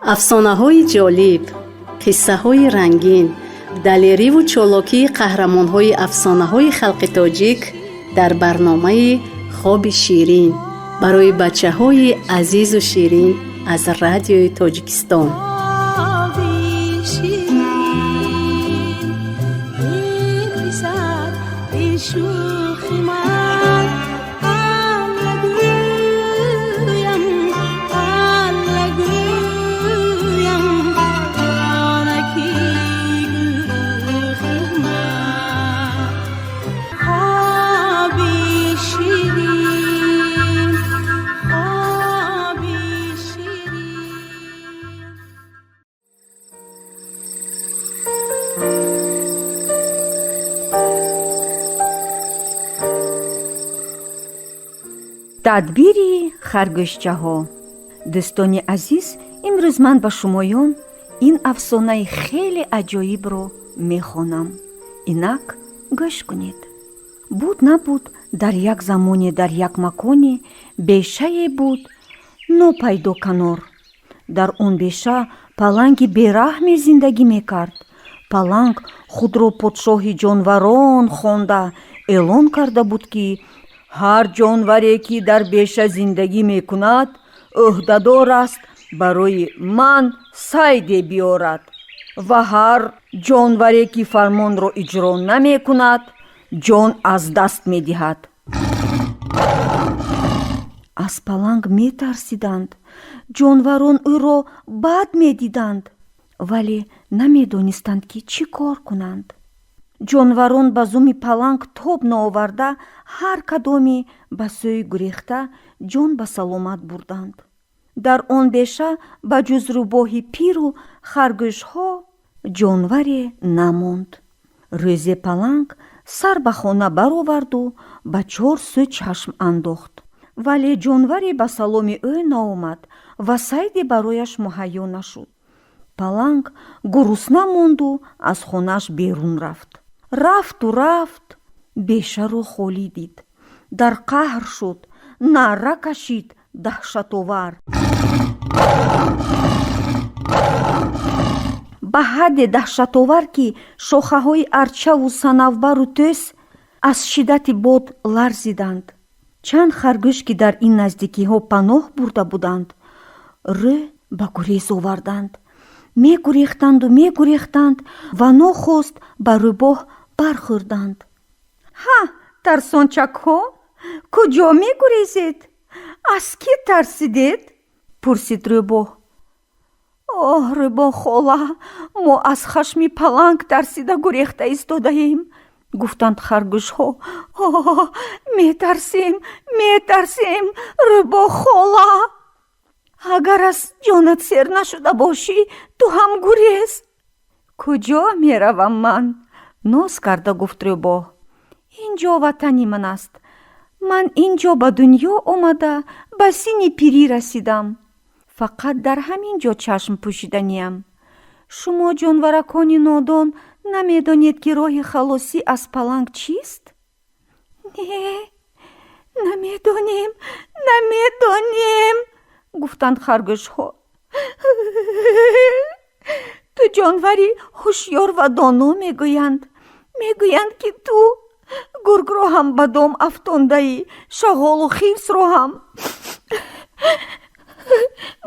Афсонаҳои ҷолиб, қиссаҳои рангин, далериву чолокии қаҳрамонҳои афсонаҳои халқи тоҷик дар барномаи «Хоби ширин» барои бачаҳои азизу ширин аз Радиои Тоҷикистон. Хоби ширин, эй писар, эй шӯхи ман, Алла гӯям, Алла гӯям, ҷонаки гулрухи ман. Хоби ширин, хоби ширин. Тадбири харгӯшчаҳо. Дӯстони азиз, имрӯз ман ба шумоён ин афсонаи хеле аҷоибро мехонам. Инак гӯш кунед. Буд, набуд, дар як замоне, дар як маконе бешае буд нопайдо канор. Дар он беша паланги бераҳме зиндагӣ мекард. Паланг худро подшоҳи ҷонварон хонда, эълон карда буд, ки ҳар ҷонваре, ки дар беша зиндагӣ мекунад, ӯҳдадор аст барои ман сайде биёрад ва ҳар ҷонваре, ки фармонро иҷро намекунад, ҷон аз даст медиҳад. Аз паланг метарсиданд, ҷонварон ӯро бад медиданд, вале намедонистанд, ки чӣ кор кунанд. Ҷонварон ба зуми паланг тоб наоварда, ҳар кадоме ба сӯи гурехта ҷон ба саломат бурданд. Дар он беша ба ҷуз рӯбоҳи пиру харгӯшҳо ҷонваре намонд. Рӯзе паланг сар ба хона бароварду ба чор сӯ чашм андохт, вале ҷонваре ба саломи ӯ наомад ва сайде барояш муҳайё нашуд. Паланг гурусна монду аз хонааш берун рафт. Рафту рафт, бешаро холӣ дид. Дар қаҳр шуд, наъра кашид даҳшатовар, ба ҳадде даҳшатовар, ки шохаҳои арчаву санавбару тӯс аз шиддати бод ларзиданд. Чанд харгӯш, ки дар ин наздикиҳо паноҳ бурда буданд, рӯ ба гурез оварданд. Мегурехтанду мегурехтанд ва нохост ба рӯбоҳ бархӯрданд. Ҳа, тарсончакҳо, куҷо мегурезед? Аз кӣ тарсидед? Пурсид рӯбоҳ. Оҳ, рӯбоҳ хола, мо аз хашми паланг тарсида гурехта истодаем, гуфтанд харгӯшҳо. Оҳ, метарсем, метарсем, рӯбоҳ хола. Агар аз ҷонат сер нашуда бошӣ, ту ҳам гурез. Куҷо меравам ман? Ноз карда гуфт рӯбоҳ. Ин ҷо ватани ман аст. Ман ин ҷо ба дунё омада, ба синни пирӣ расидам. Фақат дар ҳамин ҷо чашм пӯшиданиям. Шумо, ҷонваракони нодон, намедонед, ки роҳи халосӣ аз паланг чист? Не, намедонем, намедонем, гуфтанд харгӯшҳо. Ту ҷонвари ҳушёр ва доно мегӯянд. Мегӯянд, ки ту гургро ҳам ба дом афтондаӣ, шағолу хирсро ҳам.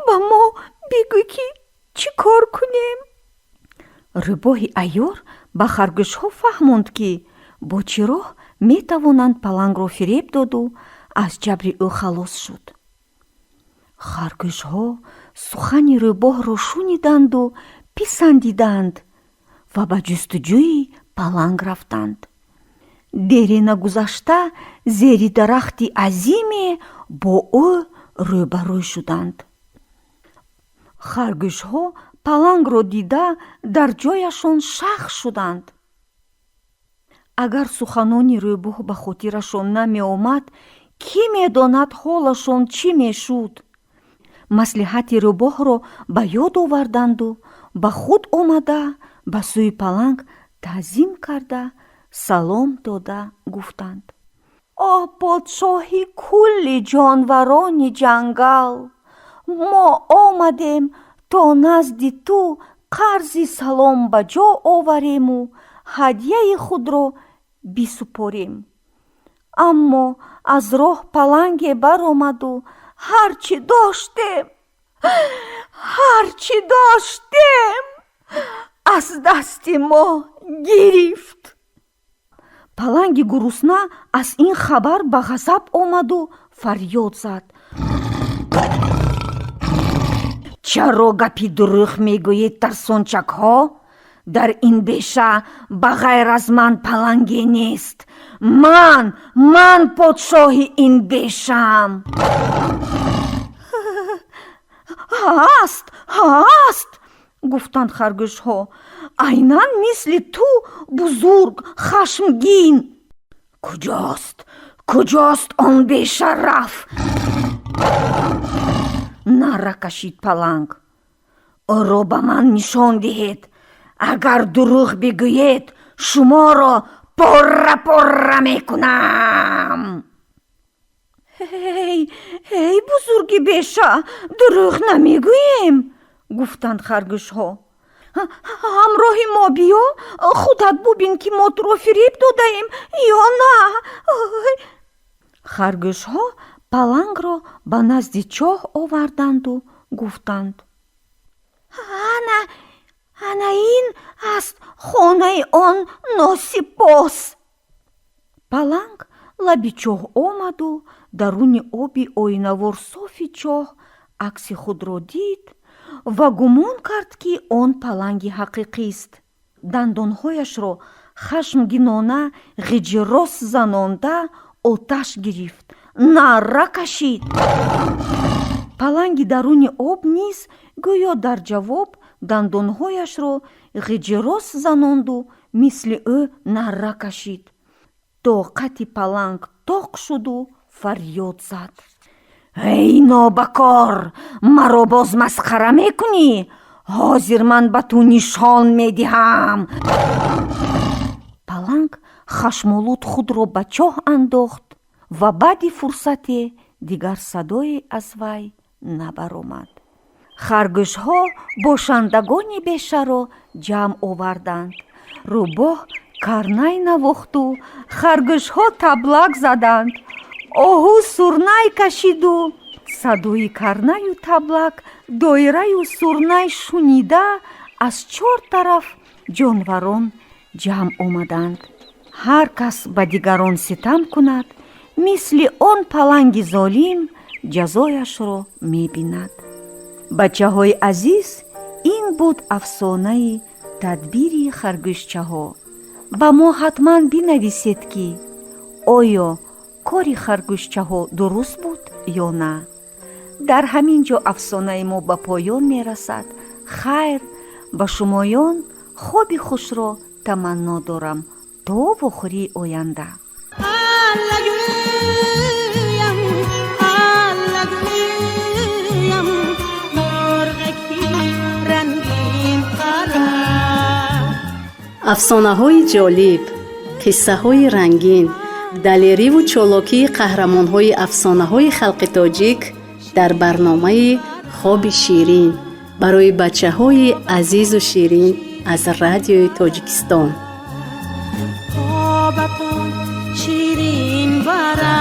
Ба мо бигӯ, ки чӣ кор кунем? Рӯбоҳи айёр ба харгӯшҳо фаҳмонд, ки бо чӣ роҳ метавонанд палангро фиреб доду аз ҷабри ӯ халос шуд. Харгӯшҳо сухани рӯбоҳро шуниданду писандиданд ва ба ҷустуҷӯи паланг рафтанд. Дере нагузашта, зери дарахти азиме бо ӯ рӯбарӯ шуданд. Харгӯшҳо палангро дида, дар ҷояшон шах шуданд. Агар суханони рӯбоҳ ба хотирашон намеомад, кӣ медонад, ҳолашон чӣ мешуд. Маслиҳати рӯбоҳро ба ёд оварданду ба худ омада, ба сӯи паланг таъзим карда, салом дода гуфтанд: Оҳ, подшоҳи кулли ҷонварони ҷангал, мо омадем, то То назди ту қарзи салом ба ҷо оварему ҳадияи худро бисупорем, аммо аз роҳ паланге баромаду ҳарчи доштем, ҳарчи доштем, аз дасти мо гирифт. Паланги гурусна аз ин хабар ба ғазаб омаду фарёд зад: «Чаро гапи дурӯғ мегӯед, тарсончакҳо? Дар ин беша ба ғайр аз ман паланге нест. Ман подшоҳи ин бешаам». «Ҳаст, ҳаст, — гуфтанд харгӯшҳо, — айнан мисли ту бузург, хашмгин». «Куҷост, куҷост он бешараф?» — нара кашид паланг. «Ӯро ба ман нишон диҳед. Агар дурӯғ бигӯед, шуморо порра порра мекунам». «Эй, эй, бузурги беша, дурӯғ намегӯем, — гуфтанд харгӯшҳо. — Ҳамроҳи мо биё, худат бубин, ки мо туро фиреб додаем ё на». Харгӯшҳо палангро ба назди чоҳ оварданду гуфтанд: «Ана, ана ин аст хонаи он носипос». Паланг лаби чоҳ омаду даруни оби оинавор софи чоҳ акси худро дид ва гумон кард, ки он паланги ҳақиқист. Дандонҳояшро хашмгинона ғиҷирос занонда, оташ гирифт, нарра кашид. Паланги даруни об низ гӯё дар ҷавоб дандонҳояшро ғиҷирос занонду мисли ӯ нарра кашид. Тоқати паланг тоқ шуду фарёд зад: «Эй нобакор, маро боз масхара мекунӣ? Ҳозир ман ба ту нишон медиҳам». Паланг хашмолуд худро ба чоҳ андохт ва баъди фурсате дигар садое аз вай набаромад. Харгӯшҳо бошандагони бешаро ҷамъ оварданд. Рӯбоҳ карнай навохту харгӯшҳо таблак заданд. Оҳу сурнай кашиду садои карнаю таблак, доираю сурнай шунида, аз чор тараф ҷонварон ҷамъ омаданд. Ҳар кас ба дигарон ситам кунад, мисли он паланги золим ҷазояшро мебинад. Бачаҳои азиз, ин буд афсонаи тадбири харгӯшчаҳо. Ба мо ҳатман бинависед, ки оё кори харгӯшчаҳо дуруст буд ё на. Дар ҳамин ҷо афсонаи мо ба поён мерасад. Хайр, ба шумоён хоби хушро таманно дорам. То вохӯрии оянда. Аллагӯям, аллагӯям, мурғаки рангин қара. Афсонаҳои ҷолиб, қиссаҳои рангин, далериву чолокии қаҳрамонҳои афсонаҳои халқи тоҷик дар барномаи «Хоби ширин» барои бачаҳои азизу ширин аз Радиои Тоҷикистон. Хобатон ширин бара.